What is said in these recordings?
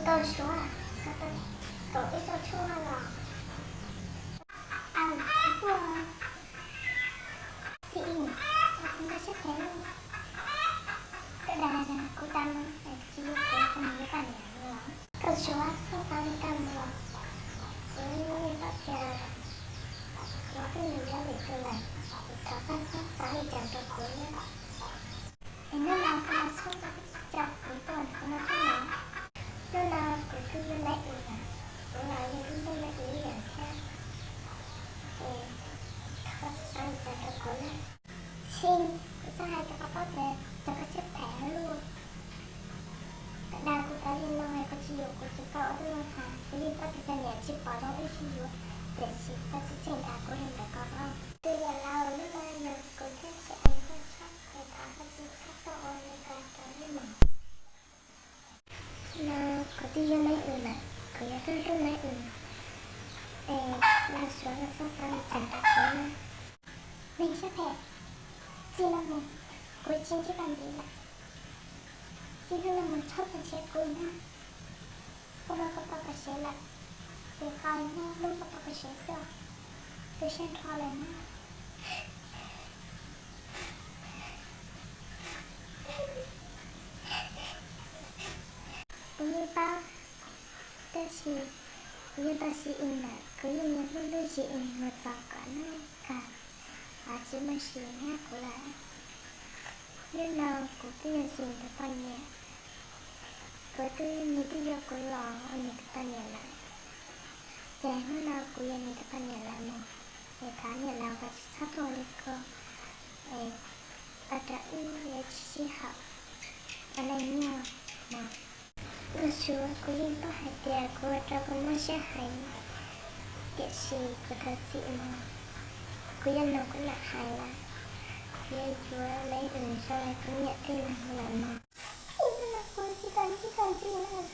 Koj Suav, koj tau kaum ib txoj tshuaj los? Aw, kuv tuaj. Txiv Ees, kuv ntshai siab phem li. Koj dag dag kuv tas no, tsis yog kuv mus yuav poj niam los? Koj Suav, txhob xav li koj mus los. Kuv yeej paub tias kuv twb mus yuav lwm tus lawm, thov koj txhob xav li cas rau kuv nawb. Es hnub no koj los txhob ua tsis tsa kuv tuaj ntawm no thiab los? Hnub no kuv twb yuav Maiv Wm lawm, kuv los yog lub ntuj Maiv Wm ib yam thiab. Es thov koj txhob xav li cas rau kuv nawb. Txhij, kuv txhob hais rau koj paub tias koj siab phem luj. Koj dag kuv tas li no es koj tsis yuav kuv ces koj ua tub zoo tham, kuv yeej paub tias koj niam tsis pom zoo wb sib yuav, tiam sis koj tsis txhob dag kuv li ntawd ko os. Twb yog lawm, hnub no yog kuv thiab Txiv Ees tuaj tshaj es thov koj tsis txhob tuaj ua li ko rau wb mog. No kuv twb yuav Maiv Wm lawm, kuv yuav hlub hlub Maiv Wm, es Nkauj Suav koj txhob xav li cas rau kuv nawb. Neeg siab phem, txij no mus kuv tsis ntsib koj ntxiv lawm. Txij hnub no mus txhob tuaj nrhiav kuv na. Kuv muab koj poj koj sev lawm, kuv qhov muab hlub koj poj koj sev xwb, tu siab nrho lawm na. Kuv yeej paub, tab sis kuv yuav tau Txiv Ees lawm, kuv yeej yuav hlub hlub Txiv Ees mus txog kom nws kawg, tsis muaj sia nyob kuv lawm. Hnub no kuv twb yog Txiv Ees tus poj niam, kuv twb, nws twb yuav kuv los ua nws tus poj niam lawm. Ces hnub no kuv yog nws tus poj niam lawm mog, es thov niam laus koj tsis txhob tuaj ua li ko, es ua rau wb tsis sib haum ua neej nyob mog. Nkauj Suav, kuv yeej paub hais tias kuv ua rau koj mob siab heev, tiam sis kuv thov txim mog. Kuv yuav mloog kuv niam hais lawm, kuv yuav yuav Maiv Wm zoo li kuv niam tij laug lawm mog. Ib hnub no kuv tsis kam ntsib koj ntxiv lawm.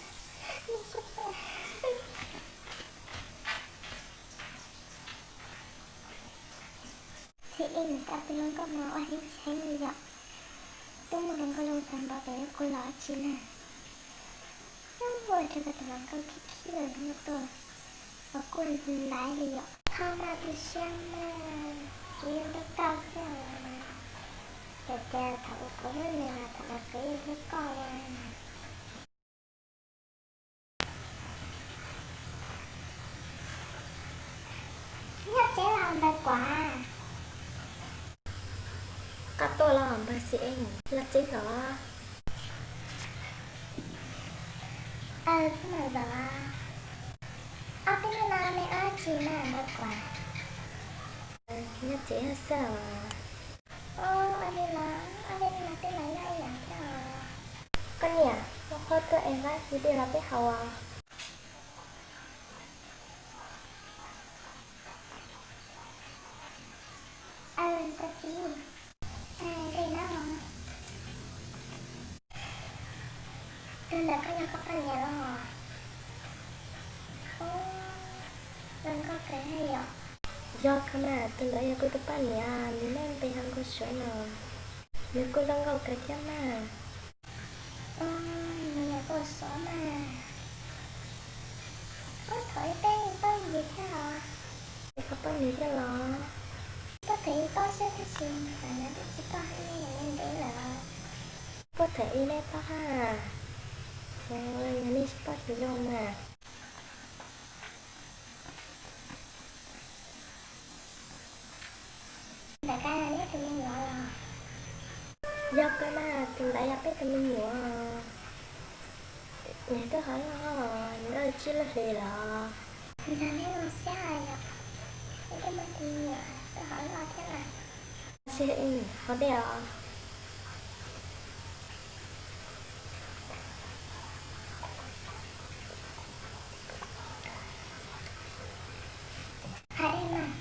Txiv Ees, koj tus hluas nkauj no ua heev tsis heev li yom? Twb muaj hluas nkauj zoo tag npaum tes kuv los tsis na. Ua rau koj tus hluas nkauj khib khib los tuaj, ua kuj ntaiv li yom. Txhob maj tu siab na, kuv yeej hlub koj xwb os. Txawm tias thaum ub kuv hlub nws los thaum no kuv yeej hlub koj os. Nyob tsev los npawg Kuam? Koj tuaj los npawg Xis Ees, los tsev los? Aw, kuv mam los. Ob peb hnub no nej ua dab tsi na npawg Kuam? Nyob tsev xwb os. Ua li los, ob peb hnub no twb los nyob ib yam thiab os. Koj niam, koj qhuab tuaj es nqa video los peb haus os. Aw, koj txiv, li no, tus ntawd koj yog koj poj niam los? Ub, zoo nkauj kawg yom. Yog kawg mas, tus ntawd yog kuv tus poj niam, nws lub npe hu Nkauj Suav no. Nws kuj zoo nkauj kawg thiab mas. Ub, nws yog Nkauj Suav mas. Ub, thaum ub peb paub yus thiab os. Peb paub yus thiab los? Paub thaum ub paub xwb tab sis thaum ntawd twb tsis paub hais nej yog nej ntev lawm. Paub thaum ub nej paub hab, yog nej tsis paub ces zoo mas. Ntawm koj yog neb tus me nyuam los? Yog kawg mas, tus ntawd yog peb tus me nyuam. Nws twb ho loj, nws twb tsib lub hlis lawm. Ntshe neb zoo siab yom, neb twb muaj tus me nyuam twb ho loj thiab lawm. Tsis haus dej os? Haus dej mas.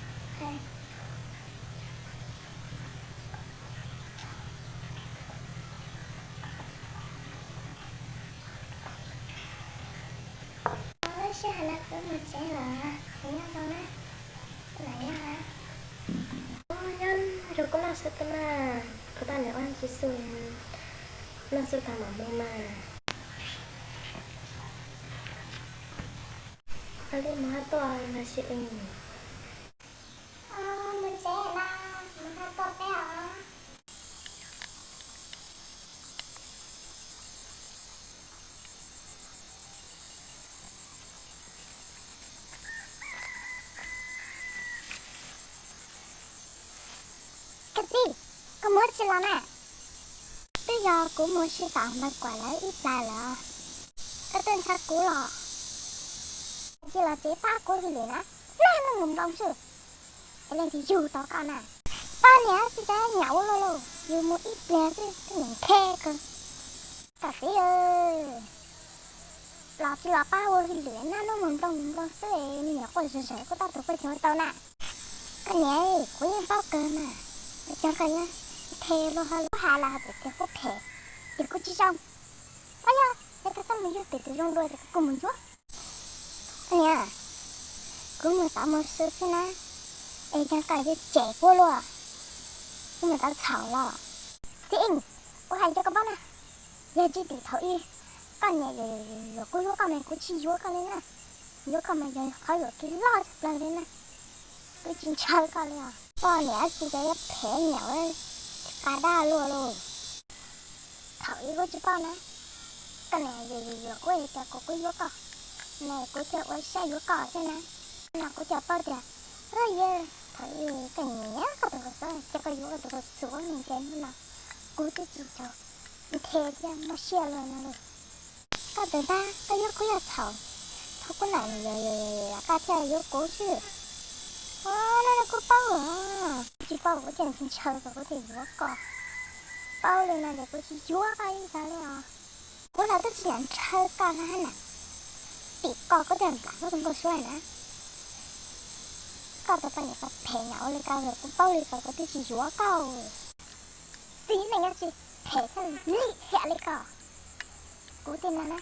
Sij hawm no kuv mus tsev lawm, nyob zoo na. Nyob zoo koj noj su tas mas, kuv poj niam ua ntsis su, noj su tas mam mus mas. Li mus haj tuaj no si. Mus tsev na, mus haj tuaj peb os. Koj txiv, koj mus tsis los na? Twb yog kuv mus sib tau npawg Kuam lawv ib plag lawm, koj twb ntshaw kuv los. Tsis los tsev pab kuv hwj lwm na, nag nug mus nploos xwb, es leej twg yug tau koj na? Poj niam tsis tau nyam ua luaj lauj, yus mus ib pliag xwb twb mus nthe kawg. Koj txiv, los tsis los pab ua hwj lwm, nag nug mus nploos mus nploos xwb, me nyuam quaj zom zaws kuj tau tus quaj cog tau na. Koj niam, kuv yeej paub kawg mas, cog koj nyob nthe luag hais lus hais los hais tias kuv phem, tias kuv tsis zoo. Os yog, yog koj xav mus yug tus twg zoo dua ces koj kuj mus yuav. Koj niam, kuv mus tau mus xwb xwb na, es cog koj yuav cem kuv luaj, kuv mus tau txhaum los. Txiv Ees, kuv hais rau koj paub na, yog tsis tim thaum ub koj niam yuam kuv yuav koj mas kuv tsis yuav koj li na. Yuav koj mas yog qhov yuam kev loj tshaj plaws li na. Kuv tsis ntshaw koj li os. Poj niam tsis tau yuav phem nyam ua qas dab luaj lauj. Thaum ub kuv tsis paub na, koj niam yuam yuam kuv es kuv kuj yuav koj, ne kuv thiaj ua siab yuav koj thiab na. No kuv thiaj paub tias, yog thaum ub koj nyiam koj tus hluas xwb, ces koj yuav koj tus hluas xwb ne, ces hnub no kuv twb tsis tau nthe thiab mob siab luaj no lauj. Koj tus ntag, koj yuav kuv yog txhaum, thaum kuv nam yog koj thiaj yuav kuv xwb. Os, no kuv paub os. Tsis paub kuv thiaj ntshaw koj, kuv thiaj yuav koj. Paub li no ces kuv tsis yuav koj ib zaug li os. Kuv los twb tsis ntshaw koj na, tim koj kuv thiaj npam koj tus nkauj suab na. Koj tus poj niam phem nyam ua li koj, kuv paub li koj, kuv twb tsis yuav koj. Txiv neej nyob tsis phem thiab lim hiam li koj. Kuv tej no na,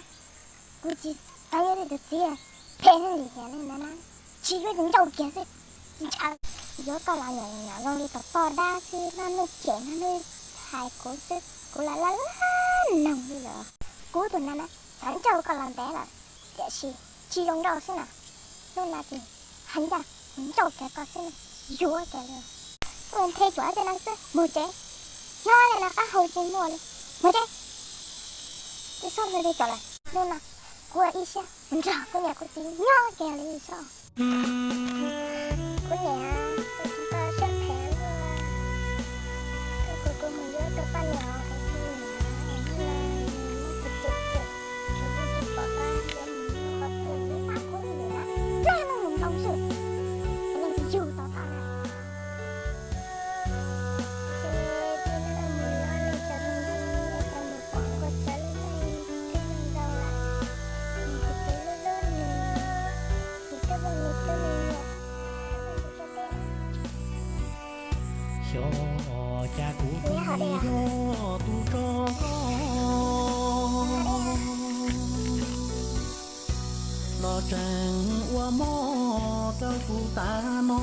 kuv tsis xav yuav tej tus txiv phem thiab lim hiam li ntawd na. Tsis yuav ces ncauj kiag xwb, tsis ntshaw. Yuav koj los nyuam nyuam zoo li tus poj dab xwb, noj nuj cem noj nuj hais kuv xwb, kuv los laj laj noog li lawm. Kuv tus no na, xav ncauj koj los ntev lawm, tiam sis tsis zoo nkauj xwb na. Hnub no ces hais ncaj ncauj kiag koj xwb na, yuav kiag li. Nthe cuam tej no xwb, mus tsev. Nyob li no qab hau tsis muaj li, mus tsev. Twb txhob hu li cas lawm, hnub no kuv ua ib siab mus nrog kuv niam kuv txiv nyob kiag li xwb. Kuv niam, kuv tsis tau siab phem luaj, koj kuv kuv mus yuav tus poj niam hais tias, hnub no muab kuv cem cem, kuv tsis pom qab yuav mus yuav qhov twg, yuav pab kuv niam, nag nug mus nploos xwb, leej twg yug tau koj na. Xyov cas kuv tus tub rog los tseem ua mob rau kuv tas no.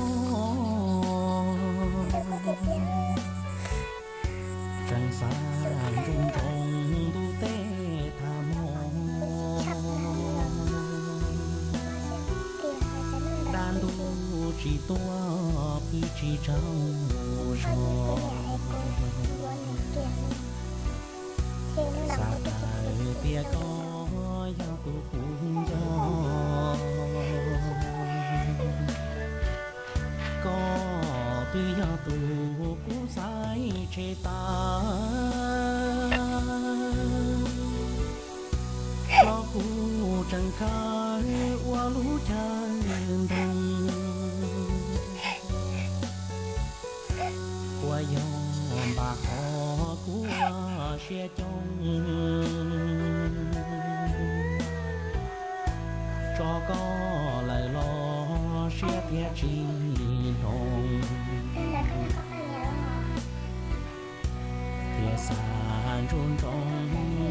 Tseem xav nroo nroo ntuj teb tham hmo, dab ntub tsis tuaj pw tsis tsaug zog. Xav tias koj yog tus kuv nco, koj twb yog tus kuv xaiv tseg tas, los kuv tseem khaws ua lub chaw nteeg. Puas yog npam qhov kuv ua siab coob, tso koj lawm los siab thiaj tsis hnov, thiaj xav nroo nroo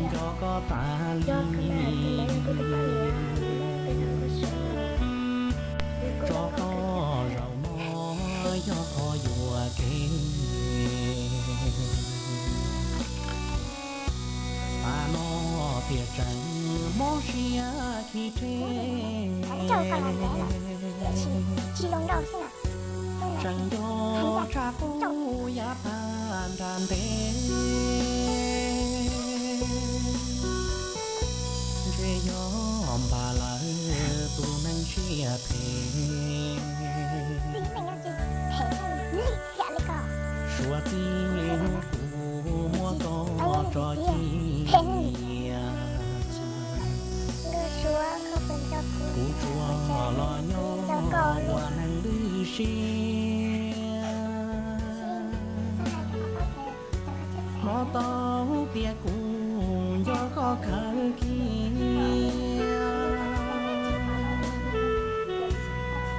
nco koj tas li. Tso koj zaum no yog qhov yuam kev, tas no thiaj tseem mob siab. tseem nco tshaj qub yav tag nrho ntev. Ntshe yog npam lawm tus neeg siab phem, suav txij hnub kuv muab koj tso cia. Kuv tsuas los nyob ua neeg lwj siab. Hnov tau tias kuv nco koj kawg kiag,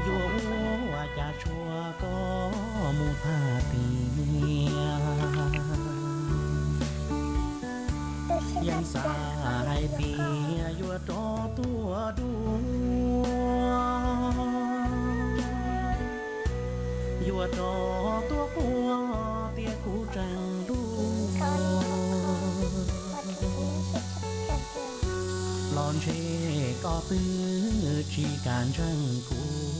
yuav ua cas tshua koj mus thaj tiag. Yeej xav hais tias yuav rov tuaj dua, yuav rov tuaj quaj tias kuv tseem dua. Los ntshe koj twb tsis kam ntseeg kuv.